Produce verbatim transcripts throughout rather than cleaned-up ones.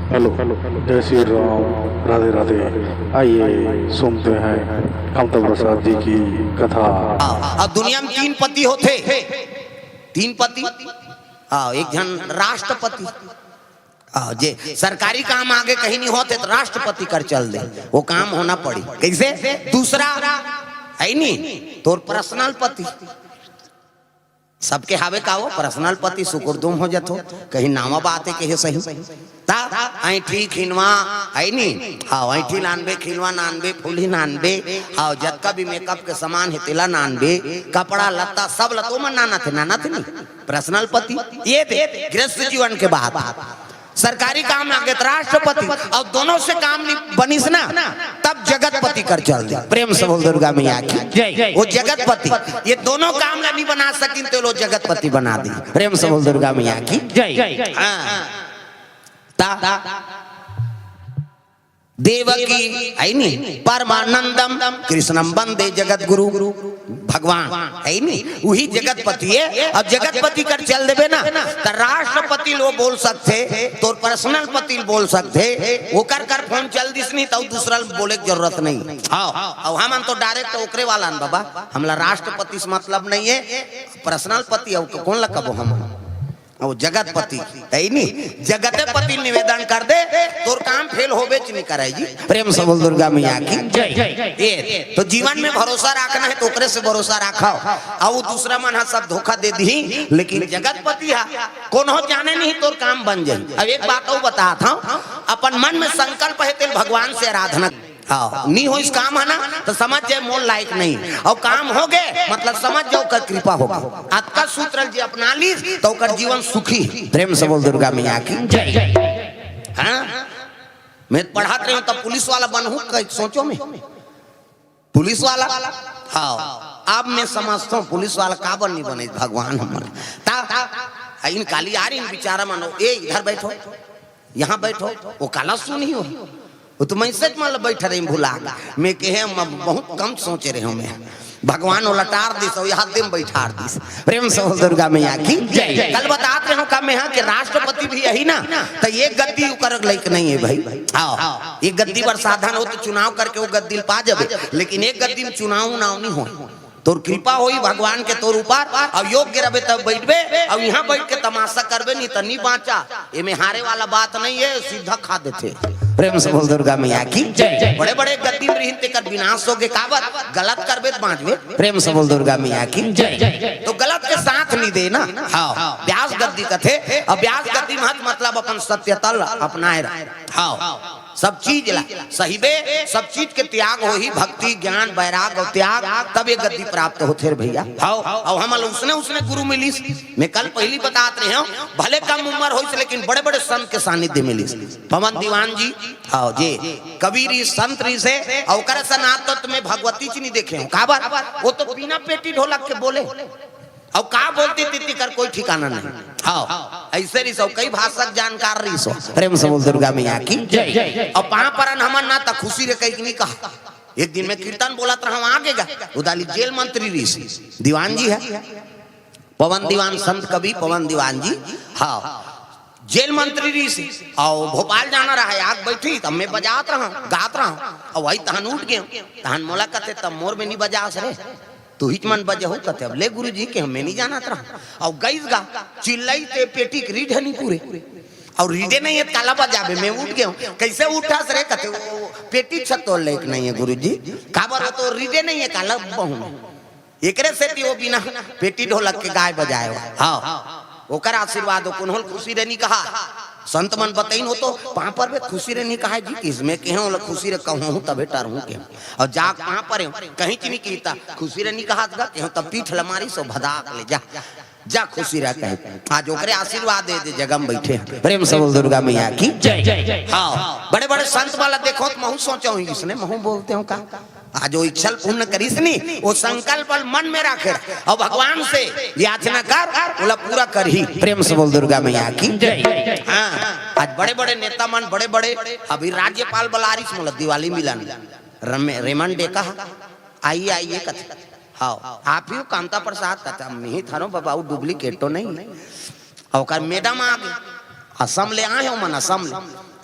Hello, जय श्री राम, राधे राधे। आइए सुनते हैं कामता प्रसाद जी की कथा। अब दुनिया में तीन पति होथे। तीन पति। हाँ, एक झन राष्ट्रपति। हाँ, जे सरकारी काम आगे कहीं नहीं होथे त राष्ट्रपति कर चल दे, वो काम होना पड़ी। कैसे? दूसरा है नी, तोर पर्सनल पति। सबके हावे का वो पर्सनल पति, सुकुरदुम हो जथो, कहीं नावा बात है, कहे सही। ता ऐठी खिनवा है नी, हाँ, ऐठी नानबे, खिनवा नानबे, फूली नानबे, हाँ, जतका भी मेकअप के सामान है, तेला नानबे, कपड़ा लत्ता सब लतो मन नाना थे, नाना थे नी। पर्सनल पति, ये दे गृहस्थ जीवन के बात। सरकारी काम आगे त राष्ट्रपति, और दोनों से काम नहीं बनिस ना, तब जगतपति कर चल दे। प्रेम से बोल दुर्गा मैया की जय। वो जगतपति, ये दोनों काम ला नहीं बना सकिन, तो लो जगतपति बना दी। प्रेम से बोल दुर्गा मैया की जय। हाँ। ता देवकी है नी, परमानंदम कृष्णम वंदे जगत गुरु। भगवान है नी, वही जगतपति है। अब जगतपति कर चल देबे ना, त राष्ट्रपति लो बोल सकथे, तोर पर्सनल पति ल बोल सकथे, ओकर कर फोन चल दिस नी, त दूसरा ल बोले के जरूरत नहीं। हाँ, अब हमन तो डायरेक्ट ओकरे वाला न बाबा, हमला राष्ट्रपति से मतलब नहीं है, पर्सनल पति, अब कौन ला कबो हम? वो जगतपति है नी, जगतपति निवेदन कर दे, तोर काम फेल होबे च नहीं करे जी। प्रेम से बोल दुर्गा मैया की जय। ये तो जीवन में भरोसा रखना है, तो ओकरे से भरोसा रखो। अब वो दूसरा मन हा सब धोखा दे दी, लेकिन जगतपति हा कोनो जाने नहीं तोर काम बन जाई। अब एक बात और बतात हूँ, अपन मन में संकल्प है, तेल भगवान से आराधना। हाँ, नी होइस काम है ना, तो समझ जाए मोर लायक नहीं, और काम हो गए, मतलब समझ जाओ, ओकर कृपा हो गए। अतका सूत्र जे अपना लीस, तो ओकर जीवन सुखी। प्रेम से बोल दुर्गा मैया की जय। हाँ, मैं पढ़ात रहे हूँ, तब पुलिस वाला बनहूँ कह सोचो मैं, पुलिस वाला। हाँ, अब मैं समझता हूँ पुलिस वाला काबर नहीं बने, भगवान हमर। ता इन काली आ रही बेचारा मनो, ए इधर बैठो, यहाँ बैठो, वो काला सुनी हो, वो तो मैसेज मान लो बैठ रही भुला। मैं कहे, "हम बहुत कम सोचे रहे हूँ मैं, भगवान वो लटार दिस और यहाँ दिन बैठार दिस।" प्रेम से बोल दुर्गा मैया की जय। कल बतात रहे हूँ का मैं यहाँ के राष्ट्रपति भी यही ना, तो ये गद्दी उकर लायक नहीं है भाई। हाँ, ये गद्दी बर साधन हो तो चुनाव करके वो गद्दी ल पा जाबे, लेकिन एक गद्दी में चुनाव उनाव नहीं हो। तोर कृपा होई भगवान के तोर ऊपर, अब योग्य रबे तब बैठबे, अब यहाँ बैठ के तमाशा करबे, नहीं तो नहीं बाँचा। एमे हारे वाला बात नहीं है, सीधा खा देथे। प्रेम से बोल दुर्गा मैया की जय। बड़े बड़े गद्दी में रहिन तेकर विनाश हो गे, काबर? गलत करबे त बाँचबे। प्रेम से बोल दुर्गा मैया की जय। तो गलत के साथ नहीं देना। हाँ, ब्यास गद्दी कथे, अब ब्यास गद्दी महत मतलब अपन सत्यता ल अपनाए रह। हाँ, सब चीज ला सहिबे, सब चीज के त्याग होही, भक्ति, ज्ञान, वैराग और त्याग, तब ये गद्दी प्राप्त होथे रे भैया। हाँ, और हमन ल उसने, उसने गुरु मिलिस। मैं कल पहली बतात रहे हूँ, भले कम उम्र होइस, लेकिन बड़े बड़े संत के सानिध्य मिलिस। पवन दीवान जी, हाँ, जे कवि रहिस, संत रहिस हे, और ओकर सनातन में भगवती जी नहीं देखे हूँ। काबर? वो तो बिना पेटी ढोलक के बोले। अउ का बोलती थी, तेकर कोई ठिकाना नहीं। हाँ, ऐसे रहिस, कई भाषा के जानकार रहिस। प्रेम से बोल दुर्गा मैया की जय। अउ पाँव परन हमन ना त खुशी रे कहीं नहीं कहा। एक दिन मैं कीर्तन बोलत रहा, आगे गा, उदाली जेल मंत्री रहिस, दीवान जी है, पवन दीवान, संत कवि पवन दीवान जी। हाँ, जेल मंत्री रहिस, अउ भोपाल जाना रहा, आग बैठी, तब मैं बजात रहा, गात रहा, अउ वही तहन उठ गए, तहन मोला कथे, "तब मोर में नहीं बजास रे, तुहिच मन बजहू," कथे। अब ले गुरुजी के हमें नहीं जानत रहा। अउ गईस गा, चिल्लाई ते पेटी के रीढ़ नहीं पूरे। अउ रीढ़े नहीं है, काला बजाबे, मैं उठ गए हूँ। कैसे उठास रे? कथे, "वो पेटी छतोल लायक नहीं है गुरुजी।" काबर? वो तो रीढ़े नहीं है, काला बहू। एकरे सेती वो बिना पेटी ढोलक के गाय बजाए हो। हाँ, ओकर आशीर्वाद हो, कोनो ल खुशी रे नहीं कहा। संत मन बतइन हो तो पाँव परबे, खुशी रे नहीं कहा जी, किसमें के हूँ खुशी रे कहूँ तबे टरहूँ के। अउ जाके पाँव परे, कहीं च नहीं कीता, खुशी रे नहीं कहा त के हूँ तब पीठ ल मारिस, भदाक ले जा, जा खुशी रे कहे। आज ओकरे आशीर्वाद दे दे, जगह में बैठे हैं। प्रेम से बोल दुर्गा मैया की जय। हाँ, बड़े बड़े संत वाला देखो तो महू सोचा हूँ, इसने महू बोलते हो का? आज वो इच्छा ल पूर्ण करिस नी, वो संकल्प ल मन में रखे अउ भगवान से याचना कर, ओला पूरा करही। प्रेम से बोल दुर्गा मैया की जय। हाँ, आज बड़े बड़े नेता मन, बड़े बड़े, अभी राज्यपाल बलारिस मोला दिवाली मिलन, रमे-, रेमन डेका, आइए, आइए कथे। हाँ, आप ही हो कामता प्रसाद? कथे, "हम ही थारो बाबा, वो डुप्लीकेट तो नहीं।" अउ ओकर मैडम आ गई, असम ले आए हो मन, असम ले।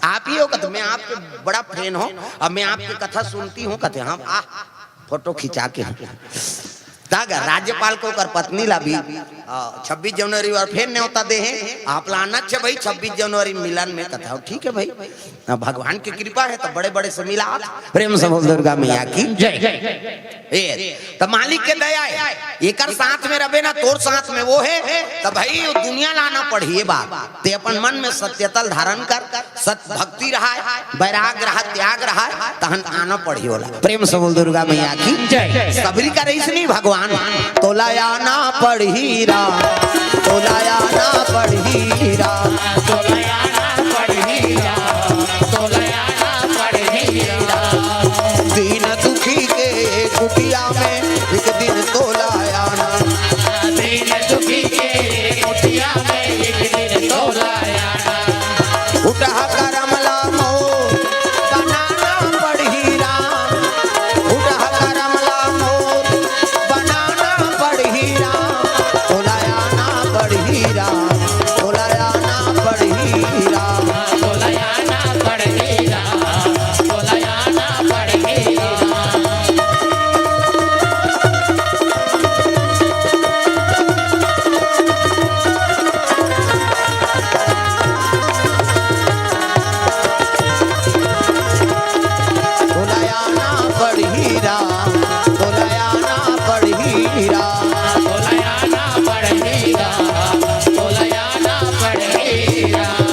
आप ही हो कहते, "मैं आपके बड़ा फैन हूँ, अब मैं आपकी कथा सुनती हूँ," कहते, "हम आ फोटो खिंचा के।" तब राज्यपाल के ओकर पत्नी ला भी, आ, छब्बीस जनवरी बर फेर न्योता दे हे, आप ला आना छे भाई, छब्बीस जनवरी मिलन में कथा हो, ठीक है भाई। अब भगवान की कृपा है तो बड़े बड़े से मिला। प्रेम से बोल दुर्गा मैया की जय। ए, तो मालिक के दया है, एकर साथ में रबे ना, तोर साथ में वो है, तो भाई वो दुनिया ला आना पड़ही ये बात। ते अपन मन में सत्यतल धारण कर, सत भक्ति रहा है, वैराग रहा, त्याग रहा है, तहन आना पड़ही ओला। प्रेम से बोल दुर्गा मैया की जय। सबरी का रईस नहीं भगवान, तोला आना पड़ही राम, तोला आना पड़ही राम, तोला आना पड़ही राम, तोला आना पड़ही राम। दीन दुखी के कुटिया में एक दिन तोला आना, दीन दुखी के कुटिया में एक दिन तोला आना। उठा करम ला मोर बनाना पड़ही राम, उठा करम ला मोर बनाना पड़ही राम, तोला आना पड़ही राम, तोला आना पड़ही राम। तोला आना पड़ही राम, तोला आना पड़ही राम।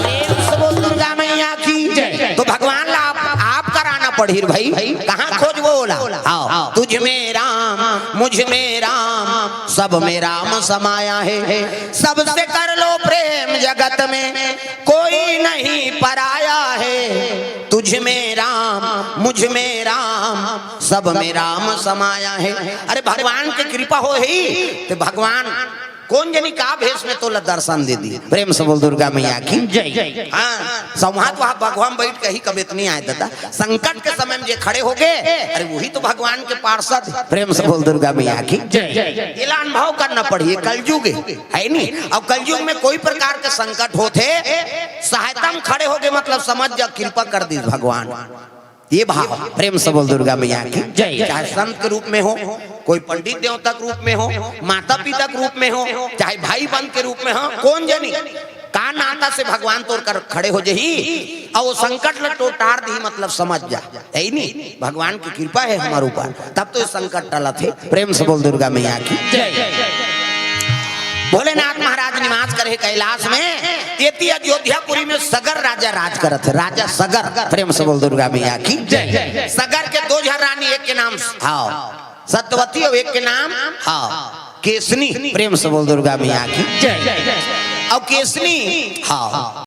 प्रेम से बोल दुर्गा मैया की जय। तो भगवान ला आप, आप कराना पड़ही भाई, कहाँ खोजबो ओला? आओ, तुझ में राम, मुझ में राम, सब में राम समाया है। सबसे कर लो प्रेम जगत में, कोई नहीं पराया है। तुझ में राम, मुझ में राम, सब में राम समाया है। अरे भगवान की कृपा हो ही तो भगवान कौन जनी का भेष में तोला दर्शन दे दी। प्रेम से बोल दुर्गा मैया की जय। हाँ, संवाद वहाँ भगवान बैठ के ही कबे तो नहीं आए दादा। संकट के समय में जे खड़े हो गए, अरे वही तो भगवान के पार्षद है। प्रेम से बोल दुर्गा मैया की जय। एला अनुभव करना पड़ही, कलयुग है, है नहीं? अब कलयुग में कोई प्रकार के संकट होथे, सहायता में खड़े हो गए, मतलब समझ जा, कृपा कर दी भगवान। ये भाव, प्रेम से बोल दुर्गा मैया की जय। चाहे संत के रूप में हो, कोई पंडित देवता के रूप में हो, माता पिता के रूप में हो, चाहे भाई बंद के रूप में हो, कौन जनी का नाता से भगवान तोर कर खड़े हो जही और वो संकट ल टोटार दी, मतलब समझ जा, है ही नहीं। भगवान की कृपा है हमारे ऊपर, तब तो ये संकट टलत है। प्रेम से बोल दुर्गा मैया की जय। भोलेनाथ महाराज निवास करे कैलाश में, एती अयोध्यापुरी में सगर राजा राज करत है, राजा सगर। प्रेम से बोल दुर्गा मैया की जय। सगर के दो झन रानी, एक के नाम, हाँ, सत्यवती और एक के नाम, हाँ, केसनी। प्रेम से बोल दुर्गा मैया की जय। और केसनी, हाँ,